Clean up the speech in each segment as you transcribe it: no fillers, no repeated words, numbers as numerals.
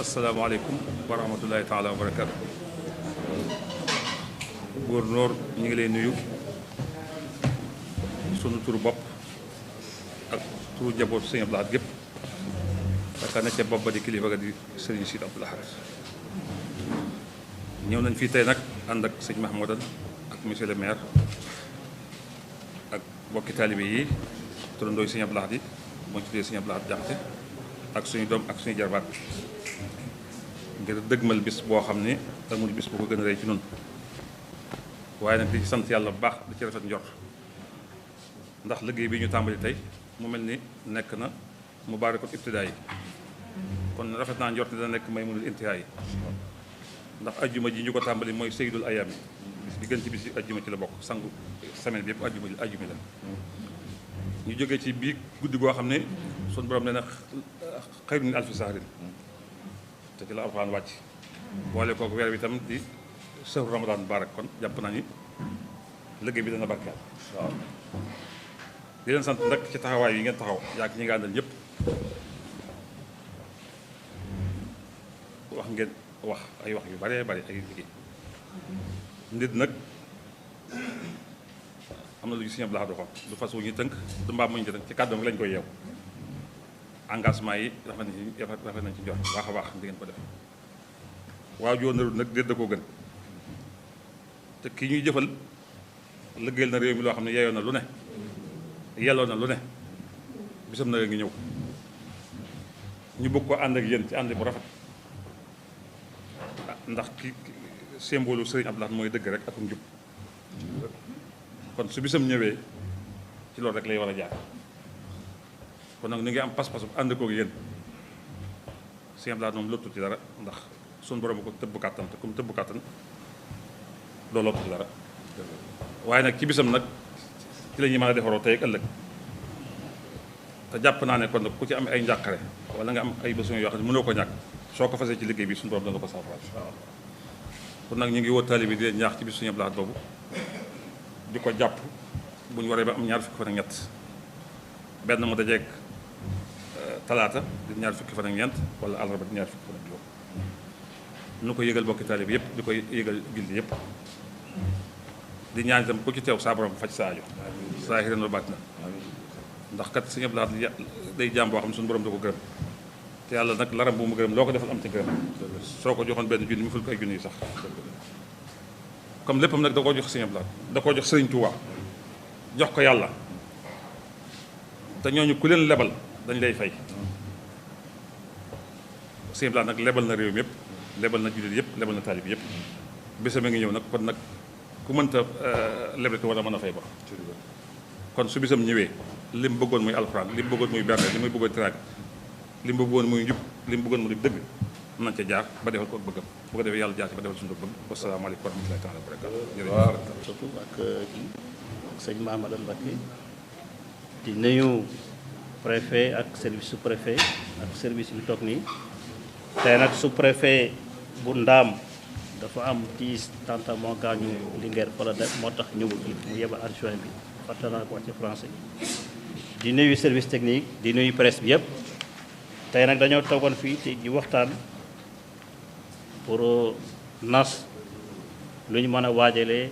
asalaamaaleykum wa rahmatullahi taala wa barakaatu. Gouverneur ñu ngi lay nuyu sunu turu bopp ak turu jaboot Sëñ Abdou Lahad gépp yaakaar na ca bopp ba di kilifa ga di Sëriñ Sidi Abdou Lahad ñëw nañ fii tey nag ànd ak sëñ Mahmoudan ak monsieur le maire ak bokki taalibe yi turandooy Sëñ Abdou Lahad yi moo tuddee Sëñ Abdou Lahad Jaxate ak suñu doom ak suñu jarbaat ngir dëgmal bis boo xam ne amul bis bu ko gën a rëy ci noonu waaye nag di sant yàlla bu baax di ci rafet njort ndax liggéey bi ñu tàmbali tey mu mel ni nekk na mubaarakul ibtidaa yi kon rafet naa njort dina nekk may mënul intihaa yi ndax ajjuma ji ñu ko tàmbali mooy seydul ayaam yi bis bi gën ci bis yi ajjuma ci la bokk sangu semaine bi yëpp ajjuma la ñu jógee ci bii guddi goo xam ne suñu borom nee na xayru min alfi sahrin te ci la alxuraan wàcc boole kooku weer bi tam di sëru ramadan barak kon jàpp naa ni liggéey bi dana barkeel waaw di leen sant nag ci taxawaay yi ngeen taxaw yaa ñi nga àndal ñëpp wax ay wax yu bare bare ay liggéey nit nag am na lu ñu Sëñ Abdou Lahad waxoon du fas wu ñuy tënk du mbaam mu ñu tënk ci kàddoom lañ koy yeew engagement yi rafet nañ ci jox baax a baax di ngeen ko def waaw joo narul nag déet da koo gën te kii ñuy jëfal liggéeyal na réew mi loo xam ne yeeyoo na lu ne yelloo na lu ne bisam na ngi ñëw ñu bëgg ko ànd ak yéen ci ànd bu rafet ndax ki symbole Sëriñ Abdou Lahad mooy dëgg rek akum njub kon su bisam ñëwee ci loolu rek lay war a jaar kon nag ñu ngi am pas-pas bu ànd koog yéen Sëñ Abdou Lahad moom lottu ci dara ndax suñu borom ko tëbb kàttan te comme tëbb kàttan doo lottu ci dara waaye nag ci bisam nag ci la ñuy mën a defaroo tey ak ëllëg te jàpp naa ne kon nag ku ci am ay njàqare wala nga am ay besoins yoo xam ne mënoo ko ñàkk soo ko fasee ci liggéey bi suñu borom dana ko saafara kon nag ñu ngi woo taalibe bi di leen ñaax ci bis Sëñ Abdou Lahad boobu di ko jàpp bu ñu waree ba am ñaar fukki fan ak ñett benn mu dajeeg talaata di ñaar fukki fan ak ñeent wala àllarba di ñaar fukki fan ak juróom nu ko yëgal bokki taalibe yëpp di koy yëgal gildi yëpp di ñaan itam ku ci teew saa borom faj sa aajo zaahiran wa baatinan ndax kat Sëñ Abdou Lahad day jaam boo xam ne suñu borom da ko gërëm te yàlla nag laram bu mu gërëm loo ko defal am ci gërëm soo ko joxoon benn junni mu ful ko ay junni yi sax comme léppam nag da koo jox Sëñ Abdou Lahad da koo jox Sëriñ Tuubaa jox ko yàlla te ñooñu ku leen lebal dañ lay fay Sëñ Abdou Lahad nag lebal na réew mi yëpp lebal na jullit yëpp lebal na taalib yëpp bésam a ngi ñëw nag kon nag ku mënta leble ko war a mën a fay ba kon su bisam ñëwee li mu bëggoon muy alxuraan li mu bëggoon muy berne li muy bëggoon tiraag li mu bëggoon muy njub li mu bëggoon muy dëgg mën nañ ca jaar ba defal ko ak bëggam bu ko defee yàlla jaar ci ba defal suñu bëgg wasalaamaaleykum wa rahmatullahi taala wa barakaatu. waaw surtout ak kii sëñ Mahmoudan Mbacké di nuyu préfet ak service sous préfet ak service bi toog nii tey nag sous préfet bu Ndaam dafa am tiis tanta moo gaañu Linguère fa la def moo tax ñëwul mu yebal adjoint bi fàtte naa ko wax ci français di nuyu service technique di nuyu presse bi yëpp tey nag dañoo toogoon fii te di waxtaan pour nas lu ñu mën a waajalee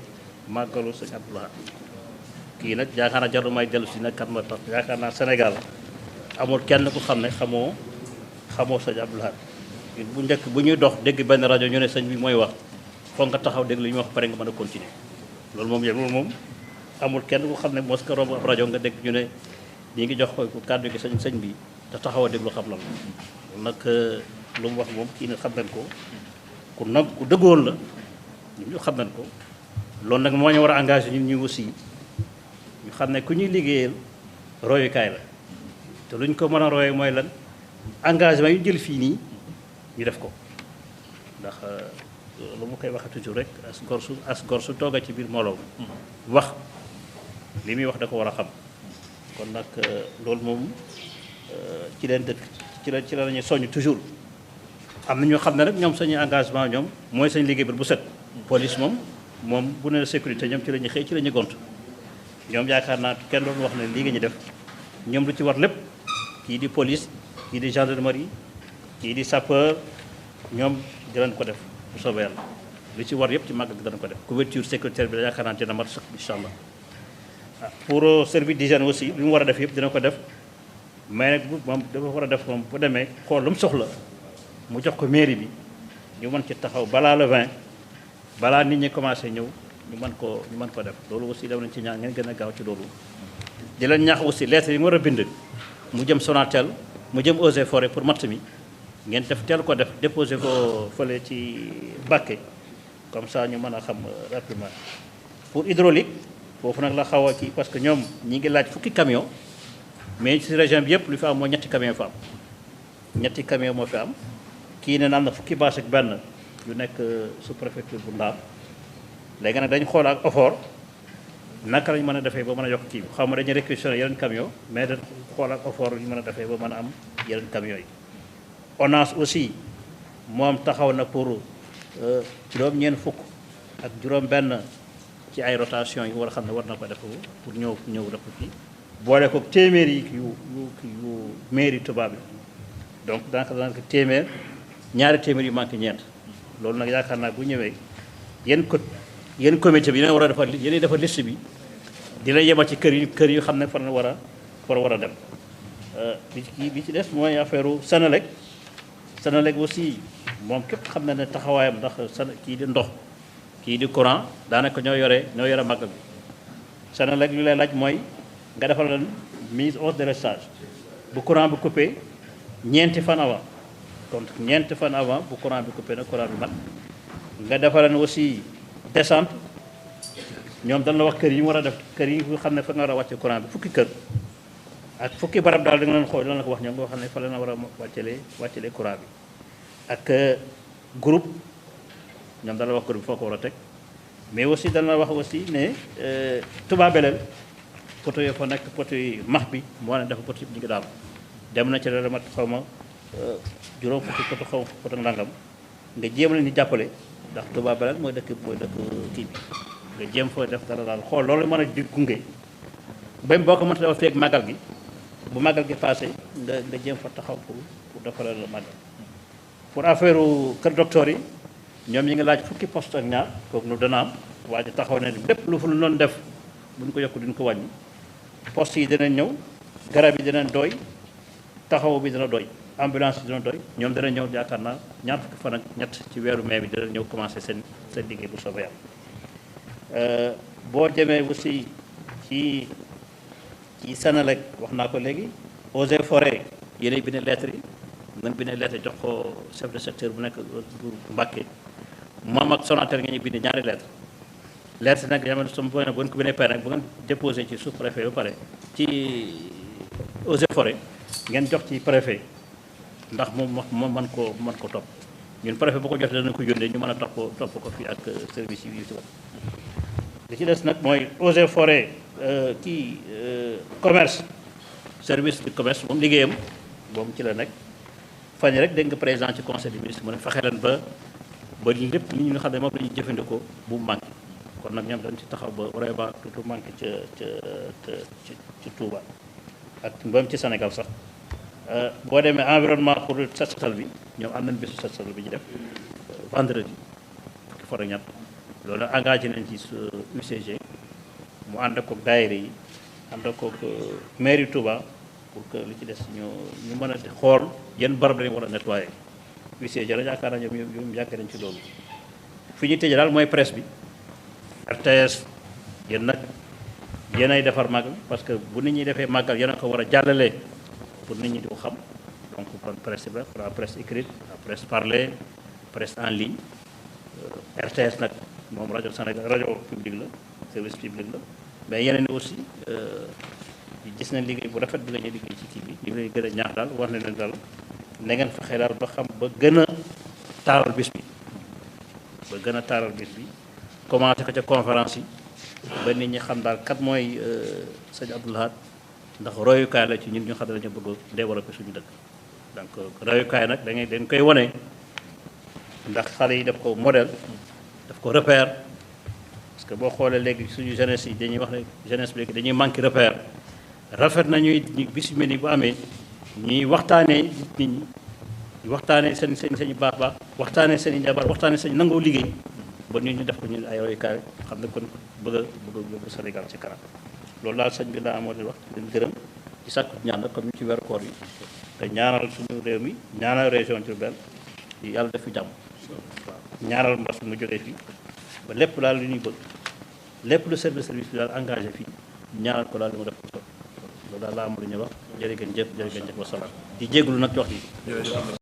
màggalu Sëñ Abdou Lahad kii nag yaakaar naa jarul may dellu si nag kat ma tax yaakaar naa Sénégal amul kenn ku xam ne xamoo Sëñ Abdou Lahad bu njëkk bu ñuy dox dégg benn rajo ñu ne sëñ bi mooy wax foog nga taxaw dégg lu ñu wax pare nga mën a continuer loolu moom amul kenn ku xam ne mos ko romb ab rajo nga dégg ñu ne ñi ngi jox ko kàddu gi sëñ bi te taxaw a déglu xam lan loolu nag lu mu wax moom kii ne xam nañ ko ku dëggoon la ñu xam nañ ko loolu nag moo ñu war a engagé ñun ñu aussi ñu xam ne ku ñuy liggéeyal royukaay la te lu ñu ko mën a royee mooy lan engagement yu jël fii nii ñu def ko ndax lu mu koy waxee toujours rek as gor su tooga ci biir mbooloo wax li muy wax da ko war a xam kon nag loolu moom ci leen dëkk ci la ñuy soññ toujours am na ñoo xam ne rek ñoom sañu engagement ñoom mooy sañ liggéey bu set police moom bu ne sécurité ñoom ci la ñuy xëy ci la ñuy gont ñoom yaakaar naa kenn doon wax ne lii nga ñu def ñoom lu ci war lépp kii di police kii di gendarmerie kii di sapeur ñoom dinañ ko def bu soobee yàlla li ci war yëpp ci màggal gi danañ ko def couverture sécuritaire bi yaakaar naa dina mat sax incha allah pour service d'hygiène aussi li mu war a def yëpp dina ko def mais nag moom dafa war a def moom bu demee xool lu mu soxla mu jox ko mairie bi ñu mën ci taxaw balaa le 20 balaa nit ñi commencé ñëw ñu mën ko def loolu aussi dem nañ ci ñaan ngeen gën a gaaw ci loolu di leen ñaax aussi lettre yi mu war a bind mu jëm Sonatel mu jëm Eaux et Forêts pour matt mi ngeen def teel ko def déposé ko fële ci Bakke comme ça ñu mën a xam rapidement pour hydraulique foofu nag la xaw a kii parce que ñoom ñi ngi laaj fukki camion mais ci région bi yëpp lu fi am mooy ñetti camion fa am ñetti camion moo fi am kii ne am na fukki bâche ak benn yu nekk sous préfecture bu Ndaam léegi nag dañ xool ak OFOR naka lañ mën a defee ba mën a yokk kii bi xaw ma dañuy réquisitionné yeneen camion mais dañ xool ak OFOR ñu mën a defee ba mën a am yeneen camion yi ONAS aussi moom taxaw na pour juróom-ñeent fukk ak juróom-benn ci ay rotation yi war a xam ne war na ko def pour ñëw def kii boole ko téeméer yi yu mairie tubaab bi donc daanaka téeméer ñaari téeméer yu manqué ñeent loolu nag yaakaar naa bu ñëwee yéen comité bi yéen war a defar yéen defar liste bi dina yemal ci kër yu xam ne fan la war a dem bi ci des mooy affaire Senelec aussi moom képp xam na ne taxawaayam ndax kii di ndox kii di courant daanaka ñoo yore màggal bi Senelec li lay laaj mooy nga defal leen mise hors délestage bu courant bi coupé ñeenti fan avant bu courant bi coupé nag courant bi mat nga defal leen aussi descente ñoom dañ la wax kër yi mu war a def kër yi nga xam ne fa nga war a wàcce courant bi fukki kër ak fukki barab daal da nga leen xool dina la ko wax ñoom nga xam ne fa la na war a wàccelee courant bi ak groupe ñoom dana wax groupe foo ko war a teg mais aussi dana wax aussi ne Touba Belel poto yi fa nekk poto yi max bi moo ne dafa poto yi ñu ngi daal dem na ci la mat xaw ma juróom fukki poto xaw ma poto nangam nga jéem leen di jàppale ndax Touba Belel mooy dëkk kii bi nga jéem fooy def dara daal xool loolu mën a di gunge ba boo ko mënta dafa feeg màggal gi bu màggal gi passé nga jéem fa taxaw pour defaral la màggal pour affaire kër docteur yi ñoom ñi ngi laaj fukki poste ak ñaar kooku nu dana am waa ji taxaw ne lépp lu fu lu doon def buñ ko yokk duñ ko wàññi poste yi dinañ ñëw garab yi dinañ doy taxaw bi dina doy ambulance yi dina doy ñoom dana ñëw yaakaar naa ñaar fukki fan ak ñett ci weeru mai bi dina ñëw commencé seen liggéey bu soobee yàlla boo demee aussi ci Senelec wax naa ko léegi Eaux et Forêts yéenay bind lettre yi ngeen bind lettre jox ko chef de secteur bu nekk bu Mbàkke moom ak Sonatel ngeen ñu bind ñaari lettre nag yama som bu ngeen ko bindee pare nag bu ngeen déposé ci sous-préfet ba pare ci Eaux et Forêts ngeen jox ci préfet ndax moom mën ko topp ñun préfet bu ko jotee dana ko yónnee ñu mën a topp ko fii ak service yi ci wax li ci des nag mooy Eaux et Forêts commerce service du commerce moom liggéeyam moom ci la nekk fan yi rek dégg nga président ci conseil des ministres mu ne fexe leen ba lépp li ñu xam ne moom la ñuy jëfandikoo bu mu manqué kon nag ñoom dañ ci taxaw ba vraiment tout manqué ci Touba ak même ci Sénégal sax boo demee environnement pour set setal bi ñoom am nañ bésu set setal bi ñu def vendredi fukki fan ak ñett loolu nag engagé nañ ci UCG mu ànd ak daayira yi ànd ak mairie Touba pour que li ci des ñu mën a xool yan barab lañu war a nettoyer UCG la yaakaar naa ñoom yàgg nañ ci loolu fi ñu tëjee daal mooy presse bi RTS yéen nag yéen ay defar màggal parce que bu nit ñi defee màggal yéen a ko war a jàllale pour nit ñi di ko xam donc kon presse bi la presse écrite la presse parlée presse en ligne RTS nag moom rajo Sénégal rajo public la service public la mais yeneen aussi gis nañ liggéey bu rafet bi la ñuy liggéey ci kii bi ñu ngi leen gën a ñaax daal war na leen daal na ngeen fexe daal ba xam ba gën a taaral bis bi commencé ko ca conférence yi ba nit ñi xam daal kat mooy sëñ Abdou Lahad ndax royukaay la ci ñun ñu xam ne dañu bëgg développer suñu dëkk donc royukaay nag dañ koy wane ndax xale yi def ko modèle daf ko repère parce que boo xoolee léegi suñu jeunesse yi dañuy wax ne jeunesse bi léegi dañuy manqué repère rafet na ñuy bis yu mel ni bu amee ñuy waxtaanee nit ñi di waxtaanee seen baax waxtaanee seen i njabar waxtaanee seen nangoo liggéey ba ñu def ko ñu ay royukaay xam ne kon bëgg Sénégal ci kanam loolu daal sëñ bi laa amoon di wax leen gërëm ci sàkku ñaan nag comme ñu ci weeru koor yi te ñaanal suñu réew mi ñaanal région Diourbel yàlla def fi jàmm waaw ñaanal mbas mu jógee fii ba lépp daal li ñuy bëgg lépp lu service bi daal engagé fii ñaanal ko daal li mu def ko loolu daal laa am lu ñuy wax jërë ngeen jëf wasalaam di jégalu nag ci wax yi